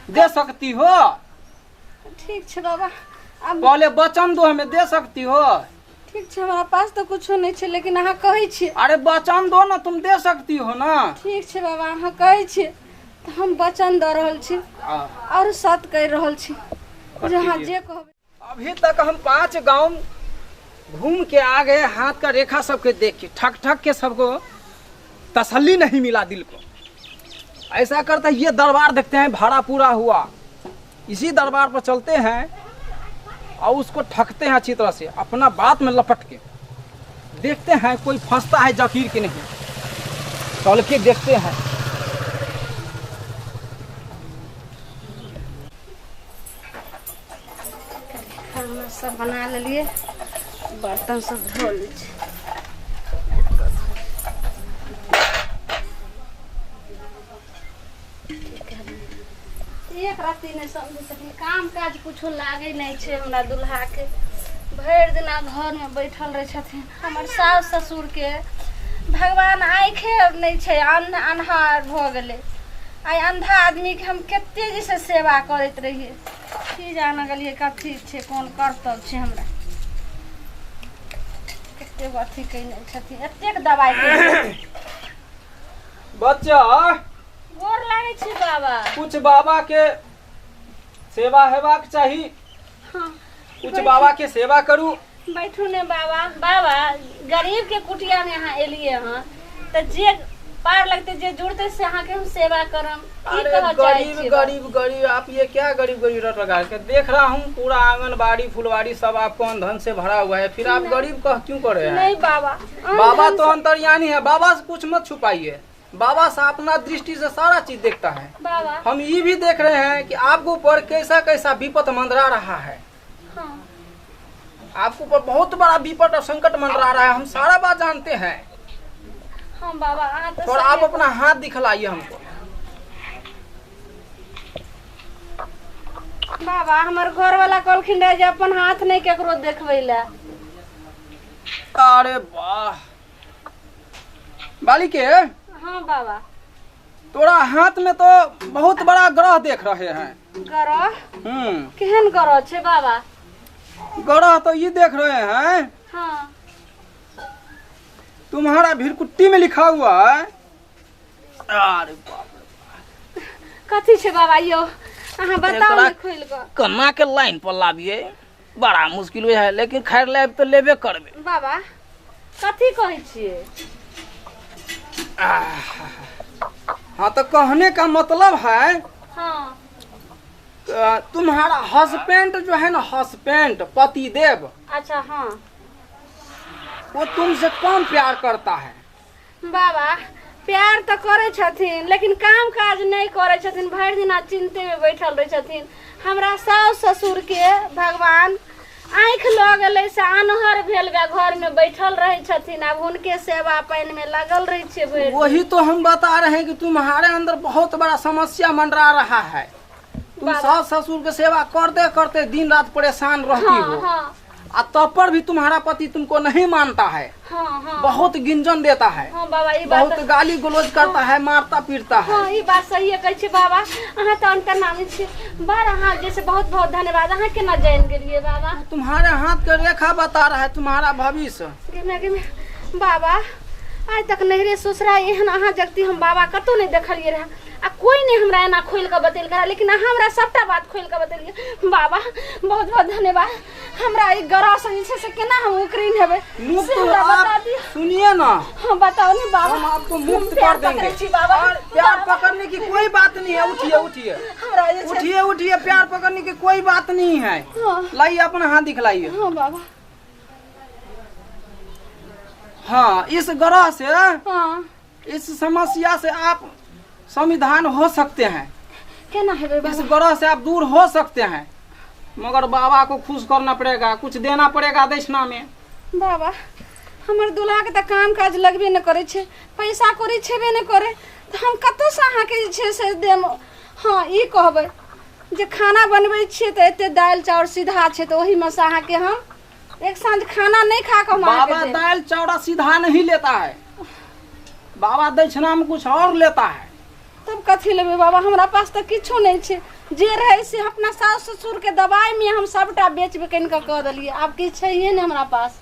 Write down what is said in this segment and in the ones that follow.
दे सकती हो? ठीक छै बाबा, आब पहले वचन दो हमें, दे सकती हो? ठीक छै, हमरा पास तऽ कुछो नहि छै, लेकिन अहाँ कहै छियै। अरे वचन दो ना, तुम दे सकती हो ना? ठीक छै बाबा, अहाँ कहै छियै तऽ हम वचन दऽ रहल छी आओर सत कहि रहल छी जे अहाँ जे कहबै। अभी तक हम 5 गांव घूम के आ गए, हाथ का रेखा सबके देख के ठक ठक के सबको तसल्ली नहीं मिला दिल को। ऐसा करते ये दरबार देखते हैं भाड़ा पूरा हुआ, इसी दरबार पर चलते हैं और उसको ठकते हैं अच्छी तरह से, अपना बात में लपट के देखते हैं कोई फंसता है जकीर के नहीं। चल के देखते हैं। खाना सब बना लेलिए, बर्तन सब धो लै छी। एक राति नहि समझै छथिन, काम काज कुछो लागै नहि छै हमरा दुल्हाके। भरि दिना घरमे बैठल रहै छथिन। हमर सास ससुरके भगवान आँखे नहि छै, अन्हार भऽ गेलै। आइ अन्धा आदमीके हम कते जे से सेवा करैत रहियै, की जान गेलियै कथी छै, कोन कर्तव्य छै हमरा। कते अथी कयने छथिन, एतेक दबाइ। बच्चा गोर लागै छी बाबा। कुछ बाबा के सेवा हेबाक चाही। हाँ, कुछ बाबा के सेवा करू। बैठू ने बाबा। बाबा गरीब के कुटिया में अहाँ एलियै हँ तऽ जे पार लगते जे जुड़ते से अहाँके हम सेवा करम। की अरे कहऽ चाहै गरीब छियै बाबा? गरीब गरीब, आप ये क्या गरीब गरीब रट लगा के देख रहा हूँ, पूरा आंगनबाड़ी फुलवाड़ी सब आपको अन धन से भरा हुआ है, फिर आप गरीब कह क्यों कर रहे हैं? नहीं बाबा, बाबा तो अंतर्यामी है, बाबा से कुछ मत छुपाइए। बाबा से अपना दृष्टि से सारा चीज देखता है। बाबा हम ये भी देख रहे हैं कि आपके ऊपर कैसा कैसा विपत मंडरा रहा है। हाँ। आपके ऊपर बहुत बड़ा विपत और संकट मंडरा रहा है, हम सारा बात जानते हैं। हाँ बाबा, अहाँ तऽ और आप सही- अपना हाथ दिखलाइए हमको। बाबा हमर घरवाला कहलखिन रहे जे अपन हाथ नहि केकरो देखबै लए। अरे वाह बालिके। हाँ बाबा। तोरा हाथ में तो बहुत बड़ा ग्रह देख रहे हैं। ग्रह? हम्म। केहन ग्रह छै बाबा? ग्रह तो ये देख रहे हैं। हाँ। तुम्हारा भिरकुट्टी में लिखा हुआ है। अरे बाप रे। कथी छै बाबा यौ, अहाँ बताउ एकरा ने खोलि कऽ। कन्ना के लाइन पर लाबिए बड़ा मुश्किल होइ है, लेकिन खैर लेब तो लेबे करबे। बाबा कथी कहै छियै? हाँ तो कहने का मतलब है, हाँ, तुम्हारा हस्बैंड जो है ना, हस्बैंड पति देव, अच्छा हाँ, वो तुमसे कम प्यार करता है। बाबा प्यार तऽ करै छथिन लेकिन काम काज नहि करै छथिन, भरि दिना चिन्तेमे बैठल रहै छथिन। हमरा साउस ससुरके भगवान आँखि लऽ गेलै से अनहर भेल बा, घरमे बैठल रहै छथिन। आब हुनके सेवा पानिमे लागल रहै छियै भरि दिन। वही तो हम बता रहे हैं कि तुम्हारे अंदर बहुत बड़ा समस्या मंडरा रहा है। तुम बाबा। सास ससुर के सेवा करते करते दिन रात परेशान रहती हाँ हो, हाँ, आ तब पर भी तुम्हारा पति तुमको नहीं मानता है। हाँ हाँ, बहुत गिंजन देता है। हाँ बाबा ई बात बहुत गाली गलौज करता है, मारता पीटता है। हाँ ई बात सही कहै छी बाबा, अहाँ तऽ अंतर्नामी छी बड़, अहाँ जैसे बहुत बहुत धन्यवाद। अहाँ केना जानि गेलियै बाबा? तुम्हारे हाथ के रेखा बता रहा है तुम्हारा भविष्य। गेमे गेमे बाबा, आइ तक नैहरे ससुरा एहन अहाँ जगती हम बाबा कतहु नहि देखलियै रहए, आ कोइ नहि हमरा एना खोलि कऽ बतेलकै रहए, लेकिन अहाँ हमरा सभटा बात खोलि कऽ बतेलियै बाबा, बहुत बहुत धन्यवाद। हमरा ई ग्रहसँ जे छै से केना हम उकरीन हेबै मुक्त से हमरा बता आप दिअ। सुनिए ना। हाँ बताओ ने बाबा। हम आपको हम मुक्त प्यार कर देंगे। पकड़ै छी बाबा। और प्यार बाबा, पकड़ने की कोई बात नहीं है। उठिए उठिए हमरा जे छै उठिए उठिए, प्यार पकड़ने की कोई बात नहीं है। हाँ। लाइए अपना हाथ दिखलाइए। हाँ बाबा। हाँ इस ग्रह से, हाँ, इस समस्या से आप समाधान हो सकते हैं। केना हेबै इस बाबा? ग्रह से आप दूर हो सकते हैं, मगर बाबा को खुश करना पड़ेगा, कुछ देना पड़ेगा दक्षिणा में। बाबा हमर दुल्हाके तऽ काम काज लगबे नहि करै छै, पैसा कौड़ी छेबे नहि करै, तऽ हम कतऽसँ अहाँके जे छै से देम? हाँ ई कहबै जे खाना बनबै छियै तऽ एते दालि चाउर सीधा छै, तऽ ओहिमे सँ अहाँके हम एक साँझ खाना नहि खा कऽ हम अहाँके बाबा देब। दाल चावड़ा सीधा नहीं लेता है, बाबा दक्षिणा में कुछ और लेता है। तब कथी लेबै बाबा हमरा पास तऽ किछो नहि छै जे रहै से अपना सास ससुरके दबाइमे हम सभटा बेच बिकनि कऽ कऽ देलियै आब किछु छैहे नहि हमरा पास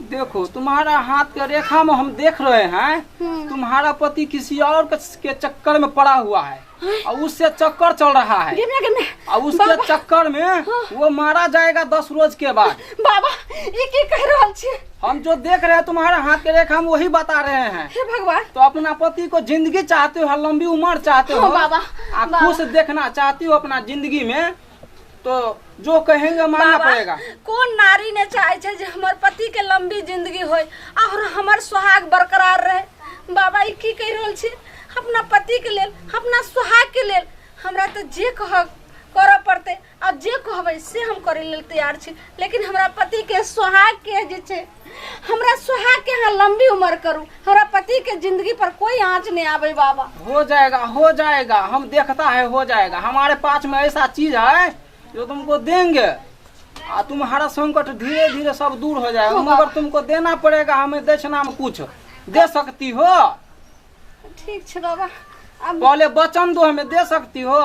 देखो तुम्हारा हाथ के रेखा में हम देख रहे हैं तुम्हारा पति किसी और के चक्कर में पड़ा हुआ है और उससे चक्कर चल रहा है गे गे और उसके चक्कर में वो मारा जाएगा 10 रोज के बाद। बाबा ई की कह रहल छी? हम जो देख रहे हैं तुम्हारा हाथ के रेखा हम वही बता रहे हैं। हे भगवान। तो अपना पति को जिंदगी चाहते हो, लंबी उम्र चाहते हो, बाबा, आ खुश देखना चाहती हो अपना जिंदगी में, तो जो कहेंगे मानना पड़ेगा। कोन नारी ने चाहे छै जे हमर पति के लंबी जिंदगी होय और हमर सुहाग बरकरार रहे। बाबा ई की कहि रहल छी? अपना पति के लेल, अपना सुहाग के लेल हमरा तो जे कह करऽ पड़तै आ जे कहबै से हम करै लेल तैयार छी, लेकिन हमरा पति के सुहाग के जे छै, हमरा सुहाग के अहाँ लंबी उम्र करू, हमरा पति के जिंदगी पर कोई आँच नहीं आवे बाबा। हो जाएगा, हो जाएगा, हम देखता है हो जाएगा। हमारे पास में ऐसा चीज है जो तुमको देंगे आ तुम्हारा संकट धीरे धीरे सब दूर हो जाएगा, मगर तुमको देना पड़ेगा हमें दक्षिणा में कुछ। दे सकती हो? ठीक छै बाबा, अब पहले वचन दो, हमें दे सकती हो?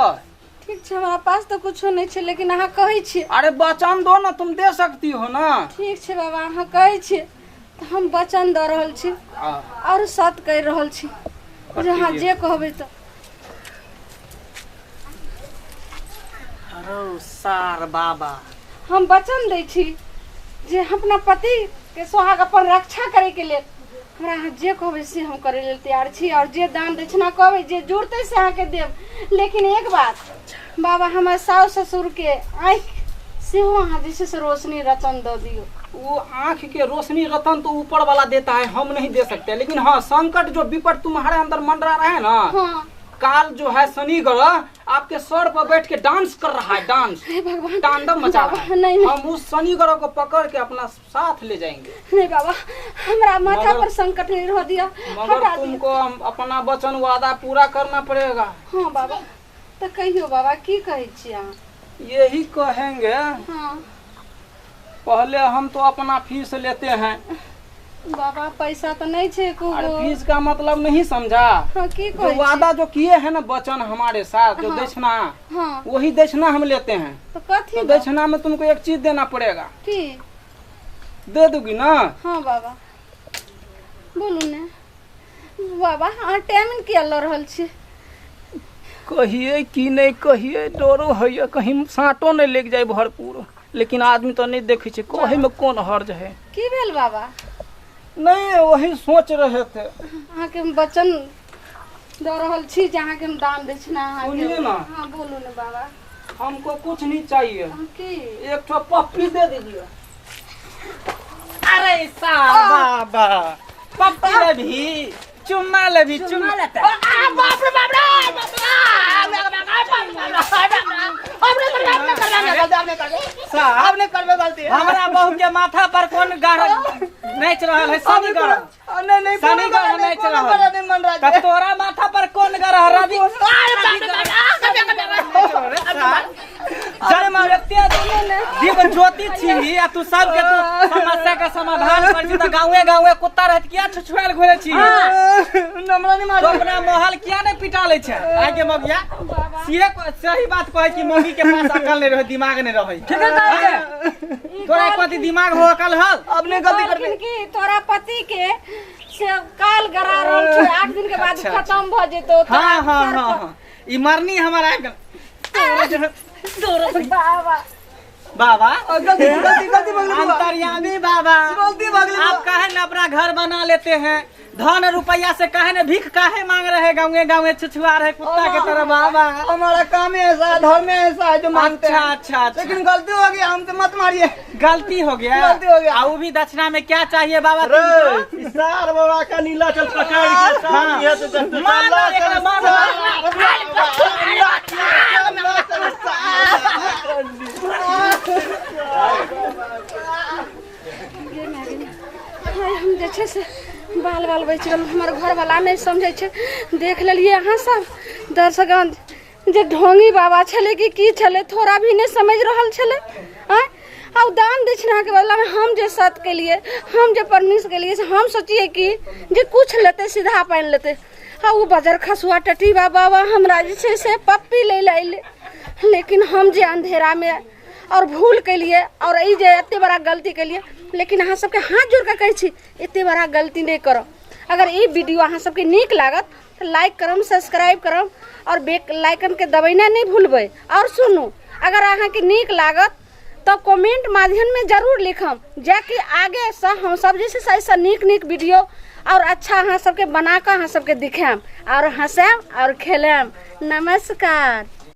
ठीक छै, हमरा पास तो कुछो नहीं छै, लेकिन अहाँ कहै छी। अरे वचन दो ना, तुम दे सकती हो ना? ठीक छै बाबा, अहाँ कहै छी तऽ हम वचन दऽ रहल छी और सत कहि रहल छी जे अहाँ जे कहबै तऽ। अरे सार बाबा, हम वचन दै छी जे अपना पति के सोहाग अपन रक्षा करे के लेल हमरा अहाँ जे कहबै से हम करे लेल तैयार छी, और जे दान दक्षिणा कहबै जे जुड़तै से अहाँके देब। लेकिन एक बात बाबा, हमर सासु ससुर के आँखि सेहो अहाँ जे छै से रोशनी रतन दऽ दियौ। वो आँख के रोशनी रतन तो ऊपर वाला देता है, हम नहीं दे सकते। लेकिन हाँ, संकट जो विपट तुम्हारे अंदर मंडरा रहा है ना, हाँ। काल जो है शनि ग्रह आपके सर पर बैठ के डांस कर रहा है, डांस, हे भगवान, तांडव मचा रहा है। नहीं, नहीं। हम उस शनि ग्रह को पकड़ के अपना साथ ले जाएंगे। नहीं बाबा, हमरा माथा पर संकट नहीं रह दिया, मगर तुमको हम अपना वचन वादा पूरा करना पड़ेगा। हाँ बाबा, तो कहियो बाबा की कहै छी अहाँ? यही कहेंगे। हाँ। पहले हम तो अपना फीस लेते हैं। बाबा पैसा तो नहीं छे को। अरे फीस का मतलब नहीं समझा। हाँ, की जो कहै छी? वादा जो किए हैं ना वचन हमारे साथ, जो हाँ। दक्षिणा, हाँ। वही दक्षिणा हम लेते हैं। तो कथी? तो दक्षिणा में तुमको एक चीज देना पड़ेगा। की? दे दोगी ना? हाँ बाबा, बोलू ने बाबा, अहाँ टाइम किया लऽ रहल छी? कहिए कि नहीं कहिए, डरो होइए कहीं साँटो नहीं लग जाए भरपूर, लेकिन आदमी तो नहीं देखे छे, कहे में कोन हर्ज है। की भेल बाबा? नहीं वही सोच रहे थे। अहाँके हम वचन दऽ रहल छी जे अहाँके हम दान दक्षिणा अहाँके। सुनिए ना। हाँ बोलू ने बाबा। हमको कुछ नहीं चाहिए। की? एक ठो पप्पी दे दीजिए। अरे सार बाबा, पप्पी लेबही, चुम्मा लेबही, चुम्मा लेता। बाप रे बाप रे, हमरा बहू के माथा पर कोन ग्रह नाचि रहल है? शनि ग्रह। शनि ग्रह नाचि रहल। त तोरा माथा पर कोन ग्रह? रवि। दिव्य ज्योति छी आ तू सबके तू समस्या के समाधान कर छी त गाँवे गाँवे कुत्ता रहत किया छुछुआल घुरे छी? तो अपना महल किया नहीं पिटा लै छै? आगे मगिया सही बात कहै कि मगी के पास अकल नहीं रहे, दिमाग नहीं रहे। ठीक है तोरा पति दिमाग हो अकल हल? अपने गलती कर की तोरा पति के से काल गरा रहल छै, 8 दिन के बाद खत्म भ जेतो। हां हां हां, ई मरनी हमर आबि गेल। बाबा बाबा गलती गलती गलती अंतर्यामी बाबा, गलती आप काहे न अपना घर बना लेते हैं? धन रुपया से काहे न भीख काहे मांग रहे? गाँवे गाँवे छुछुआ रहे कुत्ता के तरह। बाबा हमारा काम ही ऐसा है, धर्म ऐसा है जो मांगते हैं। अच्छा अच्छा, लेकिन गलती हो गया, हमसे मत मारिए। गलती हो गया, गलती हो गया। और भी दक्षिणा में क्या चाहिए बाबा? सार बाबा का नीला चल पकड़ के सार ये तो हम जे छै से बाल बाल बचि गेल। हमर घरवला नहि समझै छै। देख लेलियै अहाँ सब दर्शकगण जे ढोंगी बाबा छलै कि की छलै, थोड़ा भी नहि समझि रहल छलै। आँय, आ दान दक्षिणाके बदलामे हम जे सत केलियै, हम जे परमिश केलियै, से हम सोचियै कि जे कुछ लेतै सीधा पानि लेतै। आ ओ बजर खसुआ टटी बाबा हमरा जे छै से पप्पी लै लए अयलै। लेकिन हम जे अंधेरामे और भूल केलिए और ई जे एते बड़ा गलती केलिए, लेकिन अहाँ सबके हाथ जोड़ के कहै छी एते बड़ा गलती नहि करब। अगर ई वीडियो अहाँ सबके नीक लागत तऽ लाइक करब, सब्सक्राइब करब और बेल आइकन के दबेनाइ नहि भूलबै। और सुनू, अगर अहाँके नीक लागत तऽ कमेंट माध्यममे जरूर लिखम, जाकि आगेसँ हमसब जे छै से एहिसँ नीक नीक वीडियो और अच्छा अहाँ सबके बनाकऽ अहाँ सबके दिखायब और हँसायब और खेलायब। नमस्कार।